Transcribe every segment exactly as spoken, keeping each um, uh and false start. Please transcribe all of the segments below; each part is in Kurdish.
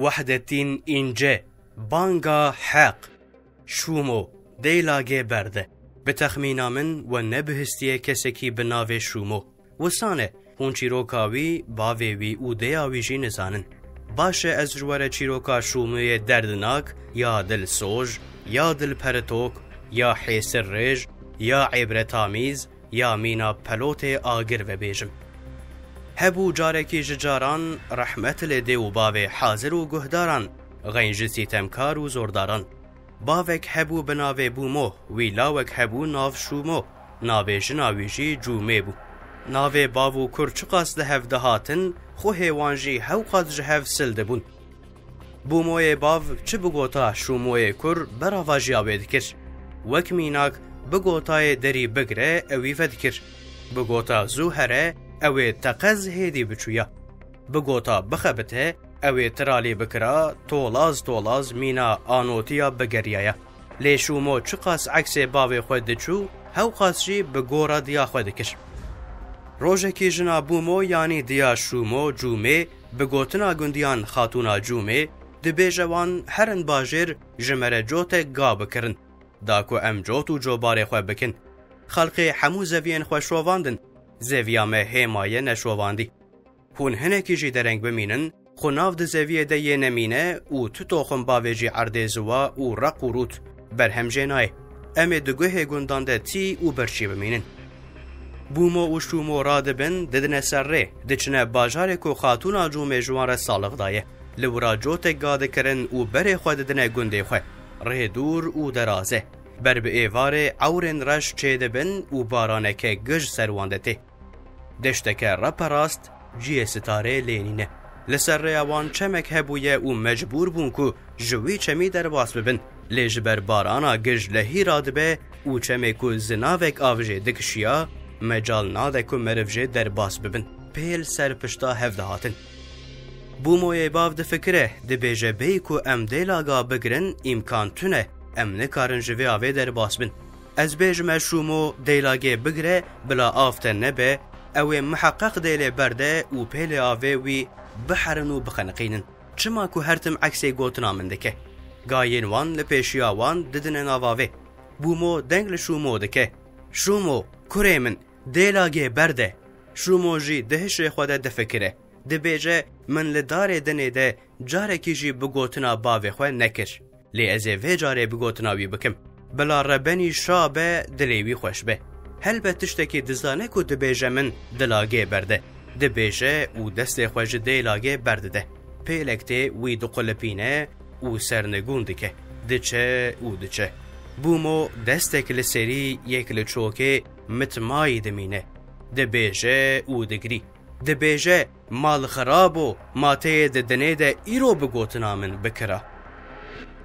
Wehdetîn Înce, banga heq. Şûmo, Deylagê berde. Bi texmîna min we nebihistîye kesekî bi navê Şûmo. Wisan e, hûn çîroka wî, bavê wî û dêya wî jî nizanin. Baş e, ez ji we re çîroka Şûmoyê derdinak, ya dilsoj, ya dilperitok, ya hêsirrêj, ya îbretamîz, ya mîna pelotê agir vebêjim. Hebû carekî ji caran, rehmet li dê û bavê hazir û guhdaran, xeyn ji sîtemkar û zordaran. Bavek hebû bi navê Bûmo, wî lawek hebû nav Şûmo, navê jina wî jî Cûmê bû. Navê bav û kur çiqas li hev dihatin, xwe hêwan jî hewqas ji hev sil dibûn. Bûmoyê bav çi bigota, Şûmoyê kur beravajiya wê dikir. Wek mînak, bigotayê derî bigire, ewî vedikir. Bigota zû here, ew ê teqez hêdî biçûya. Bigota bixebite, ew ê tiralî bikira, tolaz tolaz mîna anotiya bigeriyaya. Lê Şûmo çiqas eksê bavê xwe diçû, hewqas jî bi gora diya xwe dikir. Rojekî jina Bûmo, yanî diya Şûmo, Cûmê, bi gotina gundiyan Xatûna Cûmê, dibêje wan, herin bajêr, ji me re cotek ga bikirin. Da ku em cot û cobarê xwe bikin. Xelkê hemû zeviyên xwe şovandin. Zeviya me hê maye neşovandî. Hûn hinekî jî dereng bimînin, xwe nav di zeviyê de yê nemîne û tu toxim bavê jî erdê ziwa û req û rût berhem jê nayê. Em ê di guhê gundan de tî û birçî bimînin. Bûmo û Şûmo radibin, didine ser rê, diçine bajarê ku Xatûna Cûmê ji wan re salix daye. Li wira cotek ga dikirin û berê xwe didine gundê xwe. Rê dûr û deraz e. Ber bi êvarê ewrên reş çêdibin û baraneke gij ser wan de tê. Deşteke reperast, cihê sitarê lê nîne. Li ser rêya wan çemek hebûye û mecbûr bûn ku ji wî çemî derbas bibin. Lê ji ber barana gij lehî radibe û çemê ku zinavek av jê dikişiya, mecal nade ku meriv jê derbas bibin. Pêl ser pişta hev dihatin. Bûmoyê bav difikire, dibêje bêyî ku em dêlaga bigirin, îmkan tune, em nikarin ji vê avê derbas bin. Ez bêjime Şûmo, deylagê bigire, bila av te nebe, ew ê miheqeq dêlê berde û pêlê avê wî biherin û bixeniqînin. Çima ku her tim eksê gotina min dike. Gayên wan li pêşiya wan didine nav avê. Bûmo deng li Şûmo dike. Şûmo, kurê min, dêlagê berde. Şûmo jî di hişê xwe de difikire. Dibêje, min li darê dinê de carekî jî bi gotina bavê xwe nekir. Lê ez ê vê carê bi gotina wî bikim. Bila rebenî şa be, dilê wî xweş be. Helbet tiştekî dizane ku dibêje min dilagê berde. Dibêje û destê xwe ji dêlagê berdide. Pêlek tê wî diqulipîne û sernigûn dike. Diçe û diçe. Bûmo destek li serî, yek li çokê mitmayî dimîne. Dibêje û digirî. Dibêje, mal xirab o, ma te yê di dinê de îro bi gotina min bikira.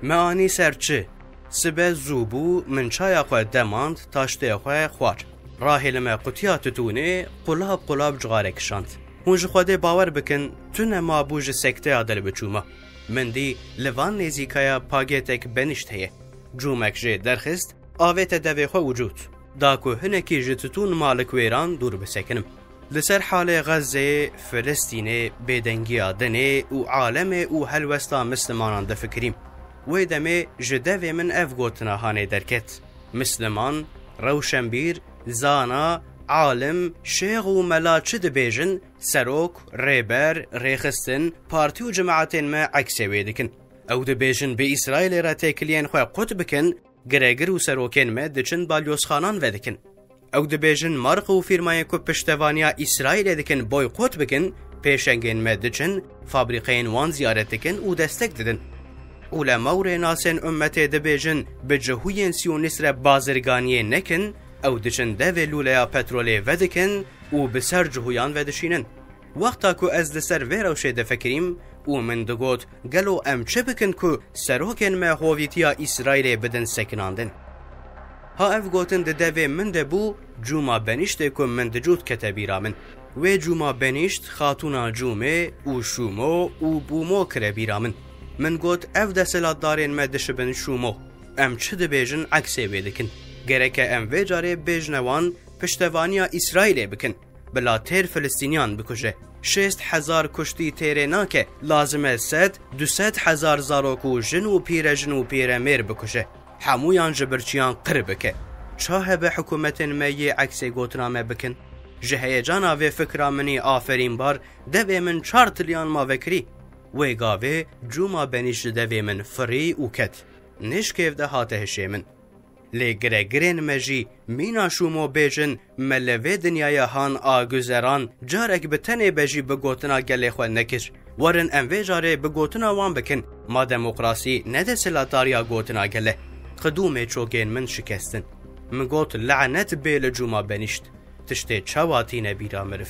Me anî ser çi? Sibe zû bû, min çaya xwe demand, taştê xwe xwar. Rahêlime qutiya tutûnê qulab qulab cixare kişand. Hûn ji Xwedê bawer bikin, tune mabû ji sekteya derbiçûma. Min dî li van nêzîkaya pagêtek benîşt heye. Cûmek jê derxist, avête devê xwe û cût. Da ku hinekî ji titûn malik wêran dûr bisekinim. Li ser halê Xezzeyê, Filistînê, bêdengiya dinê û alemê û helwesta mislimanan difikirîm. Wê demê ji devê min ev gotina hanê derket. Misliman, rewşenbîr, zana, alim, şêx û mela çi dibêjin, serok, rêber, rêxistin, partî û cemaetên me eksê wê dikin. Ew dibêjin bi Îsraîlê re têkiliyên xwe qut bikin, giregir û serokên me diçin balyozxanan vedikin. Ew dibêjin marka û fîrmayên ku piştevaniya Îsraîlê dikin boykot bikin, pêşengên me diçin, fabrîqeyên wan ziyaret dikin û destek didin. Ulema û rênasên ummetê dibêjin bi cihûyên siyonîst re bazirganiyê nekin, ew diçin devê lûleya petrolê vedikin û bi ser cihûyan vedişînin. Wexta ku ez li ser vê rewşê difikirîm û min digot, gelo em çi bikin ku serokên me hovîtiya Îsraîlê bidin sekinandin? Ha ev gotin di devê min de bû, cûma benîştê ku min dicût kete bîra min. Wê cûma benîşt xatûna Cûmê û Şûmo û Bûmo kire bîra min. Min got, ev desthilatdarên me dişibin Şûmo. Em çi dibêjin eksê wê dikin. Gereke em vê carê bêjine wan piştevaniya Îsraîlê bikin. Bila têr Filistîniyan bikuje. Şêst hezar kuştî têrê nake, lazim e sed, du sed hezar zarok û jin û pîrejin û pîremêr bikuje. Hemûyan ji birçiyan qir bike. Ça hebe hikûmetên me yê eksê gotina me bikin? Ji heyecana vê fikra min î aferînbar, devê min çar tiliyan ma vekirî. Wê gavê Cûma Benîş ji devê min firî û ket. Nişkêv de hate hişê min. Lê giregirên me jî mîna şûmo bêjin, me li vê dinyaya han a guzeran carek bi tenê be jî bi gotina gelê xwe nekir. Werin em vê carê bi gotina wan bikin, ma demokrasî ne desthilatdariya gotina gel e. Qidûmê çokên min şikestin. Min got, "Lanet bê li Cûma Benîşt." Tiştê çawa tîne bîra miriv?